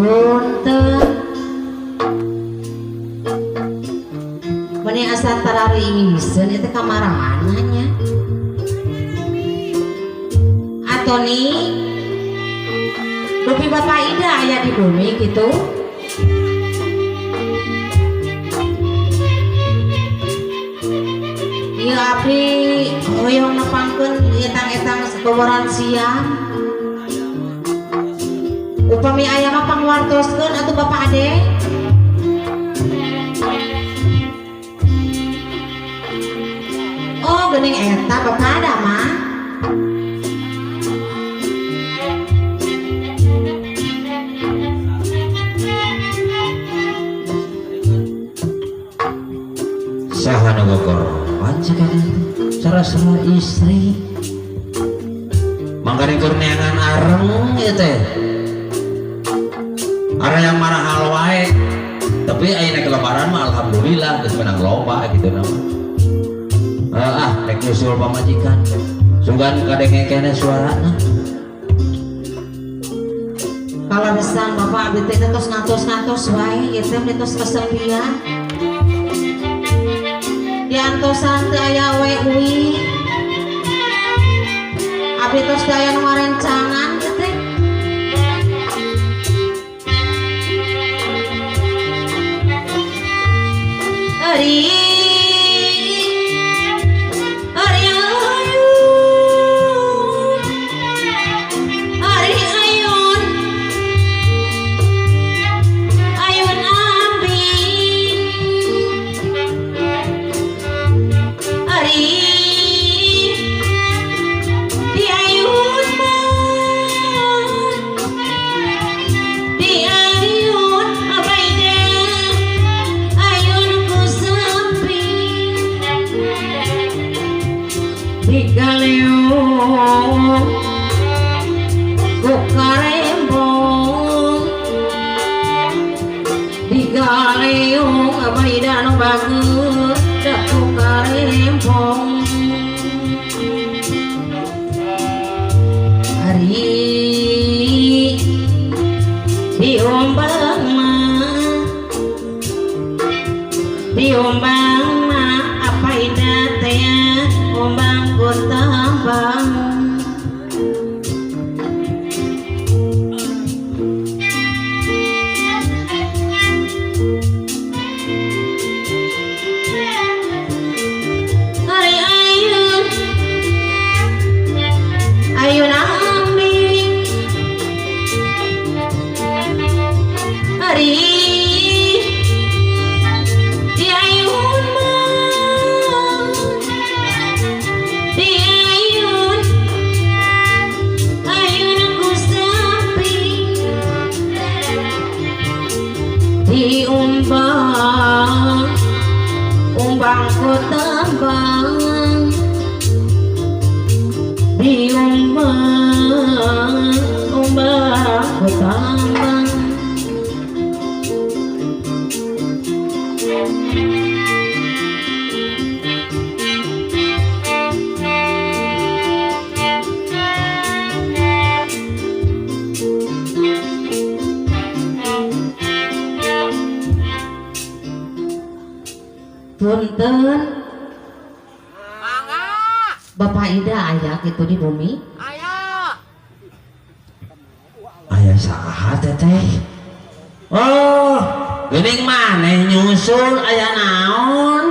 Punten. Meni asa tarariiseun ieu teh kamarana nya. Atoni dupi Bapak Ida aya di bumi gitu. Ieu abdi hoyong nepangkeun etang-etang boboran siang. Upami aya mah pangwartoskeun atuh Bapak Ade. Oh, geuning eta Bapak ada mah. Saha nu gogorowan cek teh? Sarasana istri. Mangkane keur neangan areng ieu teh. Areng yang marahal wae. Tapi ayeuna ke lebaran mah alhamdulillah geus menang loba gitu nama. Rek nyusul pamajikan. Sugan kadenge keneh suarana. Kaleresan Bapak abdi teh tos ngantos-ngantos wae ieu teh tos kesepian. Diantosan teu aya we uwi. Abdi tos teu aya nu ngarencangan ieu teh. Ari Ari ayun Ari ayun Ayun ambing Ari di ayun mah di ayun abaida ayun ku sepi di galeong ku karembong di galeong abaida nu bagus da ku karembong Ari di ombang mah di ombang mah apa indah teh ombang ku tambang Ari ayun ayun ambing Ari di ayun mah di ayun ayun aku sapi di umbang umbang ku tambang di umbang umbang ku tambang Punten Mangga. Bapak Ida aya gitu di bumi. Aya. Aya saha teteh? Oh, geuning maneh nyusul aya naon?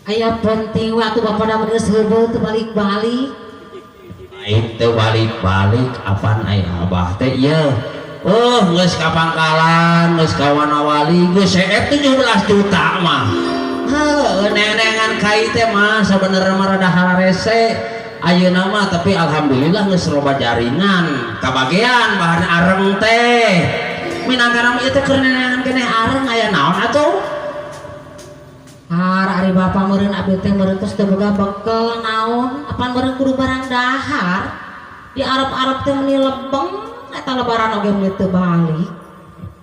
Aya penting waktu Bapak da geus heubeul teu balik-balik. Lain teu balik-balik apan aya abah teh ieu. Oh, geus ka pangkalan, geus ka Wanawali, geus seet 17 juta mah. Heuh, nenengan kai teh mah sabenerna mah rada hararese. Ayeuna mah tapi alhamdulillah geus loba jaringan, kabagean bahan areng teh. Minangkana mah ieu teh keur nenengan keneh areng aya naon atuh? Har ari Bapak meureun abdi teh meureun tos teu boga bekel naon, apan meureun kudu barang dahar. Di Arab-Arab teh meuni lebeng eta lebaran oge meuni teu balik.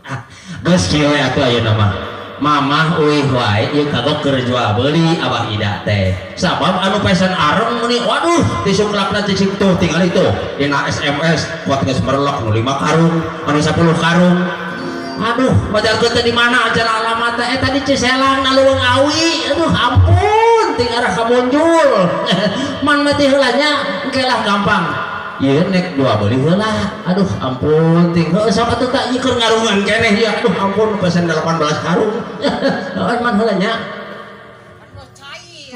Ah, Geus kieu we atuh ayeuna mah. Mamah uih wae ieu kagok keur jual beuli Abah Ida teh. Sabab anu pesen areng meuni waduh disuklapna cicing tuh tingali tuh dina SMS kuat geus merelok nu 5 karung, anu 10 karung. Aduh, pajarkeun teh di mana acara alamat teh? Tadi Ciselang na Leuweung Awi. Aduh, ampun, ting arah ka Munjul. Man mah teh heula nya, engke lah gampang. Ieu nek dua beuli heula. Aduh, ampun, ting heueuh sok atuh tak ieu keur ngarungan keneh ieu. Aduh, ampun pesen 18 karung. Heueuh man heula nya.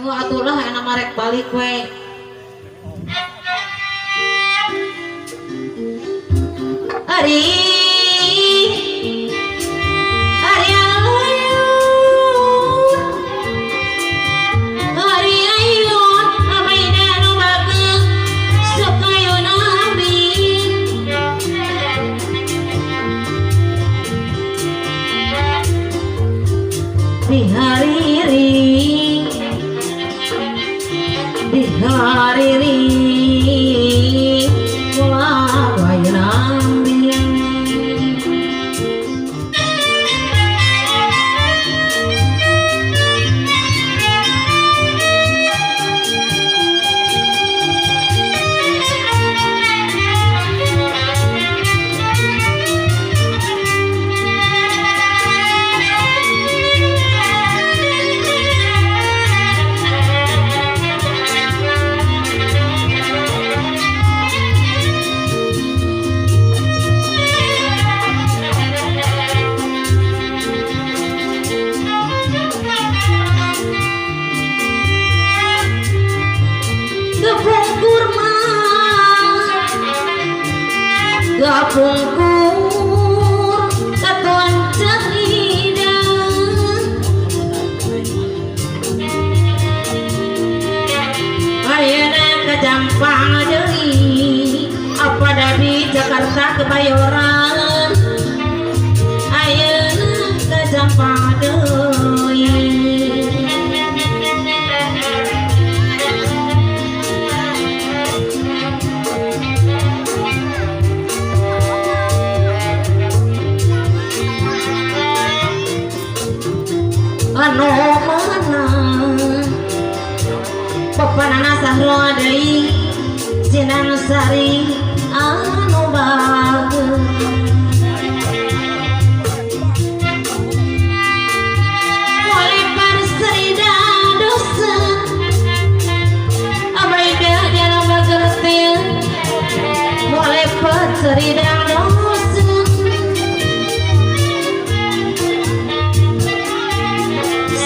Oh, atuh lah enak marek balik we. Ari Ari ayun Ari ayun Amayna nu bageung Sukayun abdi Di hari di hari kula ayun abdi. Gapungkur mah gapungkur katuan cahida ayeuna kajampang deui apa dari Jakarta Kebayoran ayeuna kajampang deui. Anu mana papanana sahroa deui Sinan Sari anu bageung Molepar serida dosa Abaida diana bagertil Molepar serida dosa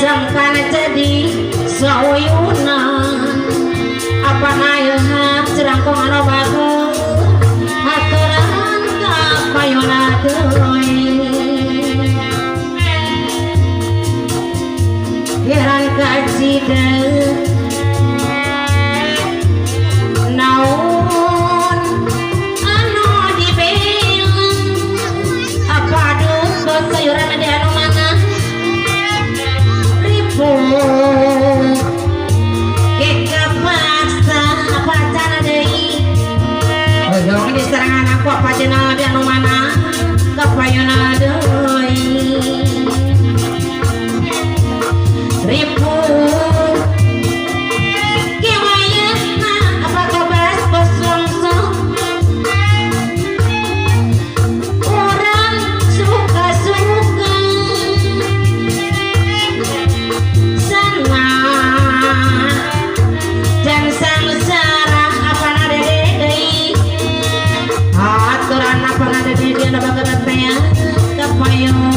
Sangkana jadi sauyuna apa nailham cerangkong anu bagus aturan kapayuna deui heran kacida naon anu dibelang apa duh sayuran ada anu mana ribu kekapaksa pacar deui hoyong diserangan aku apa jenal di anu mana kapayuna deui ribu kiwayana apa kabar bos langsung orang suka-suka sana dan samsara apa nade deui aturan apa nade deui anu bageut teh kapayuna.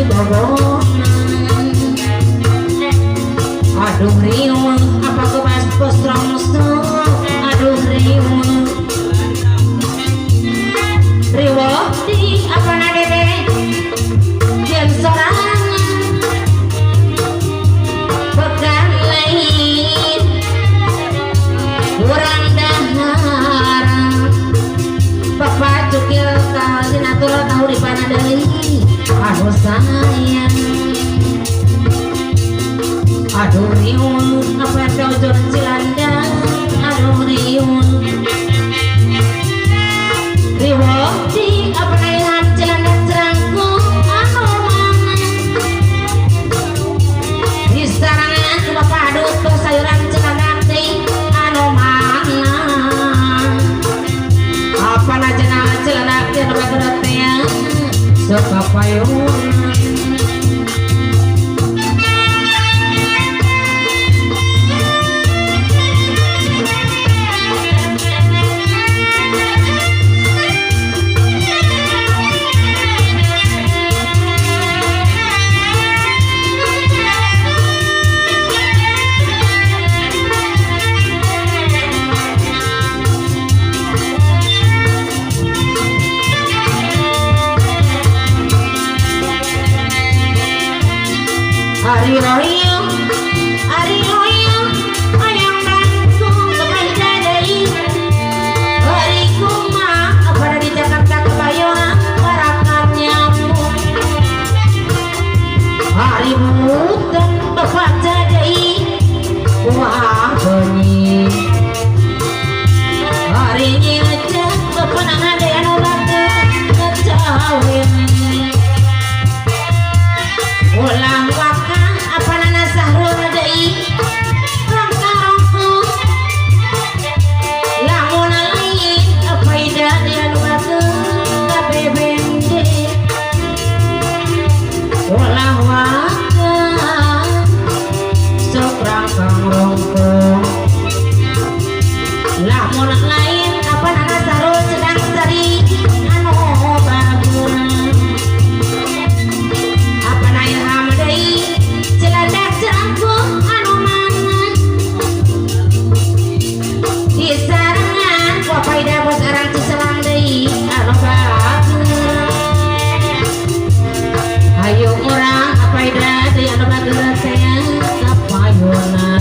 bobonan. Aduh riuh apa kebas bos rongsok. Aduh riuh riuh di apa nadede jen sorangan bekan lain kurang dahar. Bapak cukil kahasinatur kahuripan deui aduh sayang. Aduh riuh apa dojon cilanda. Aduh riuh riuh di apa naihan cilanda cerangku anu mana di sarangan bapak aduh sayuran cilanda teh anu mana apa najena cilanda teh anu batur teh sok payun. Ari royong, ari royong, ayang bangkung kepada deui. Ari kumaha pada di Jakarta kebayoran barakan nyamuk. Ari muten bapak deui, wah bunyi. Ari nyecek bapak nade anu laku ngecawin. Ulah waka apa nana sahrul deui rongka-rongko lamun lain apa ida anu atuh KPBD. Ulah waka sok rangkang-rongko lamun lain apa nana sahrul sedang sari anu bagus. Ayo orang apa ida deui anu bageut teh kapayuna.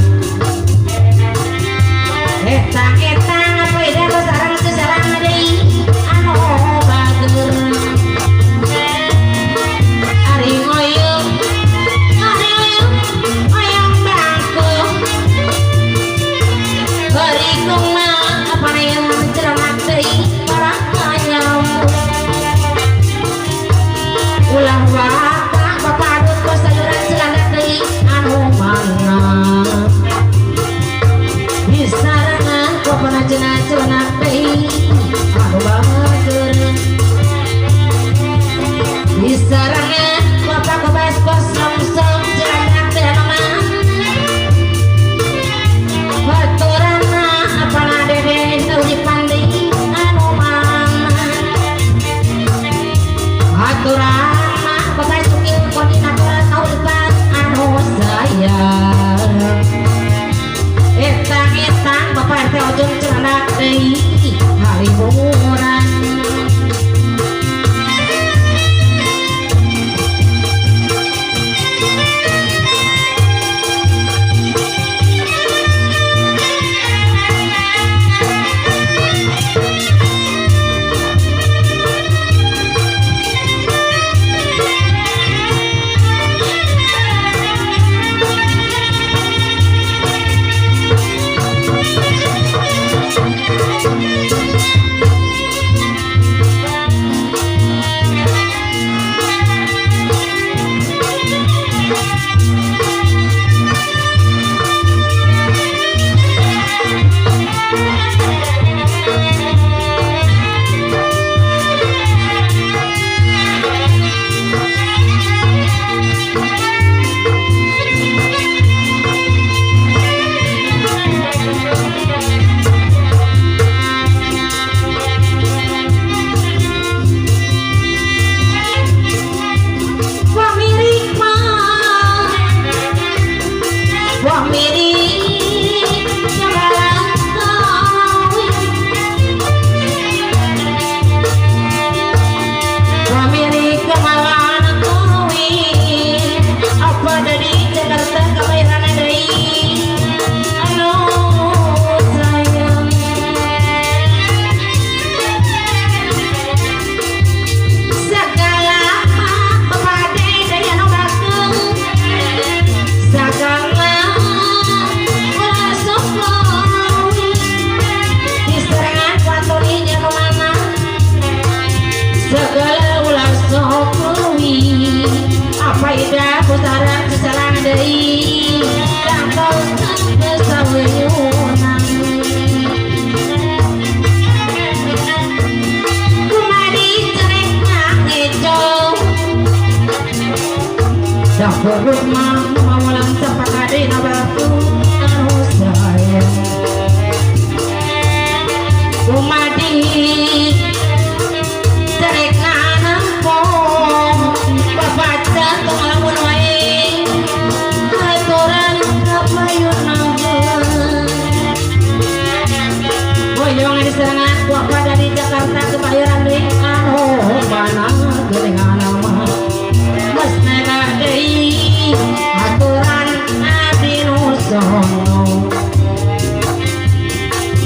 Bapak Ida putaran sesalang deui dangkal saweunan kumadi cerekna ngejo dapur rumah mawalang sapakade na batu anu sayang kumadi cerekna nempo babaca tong lamun wae aturan kapayun boyong diserangan ku apa dari Jakarta Kebayoran deui anu mana geuningan mah mesnena deui aturan abdi nu sono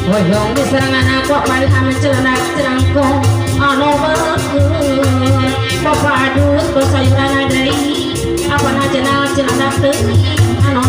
boyong diserangan aku apa amin celenak cerangkong anu beukeut bapadut basayuran deui apa na cenal celenak deui anu.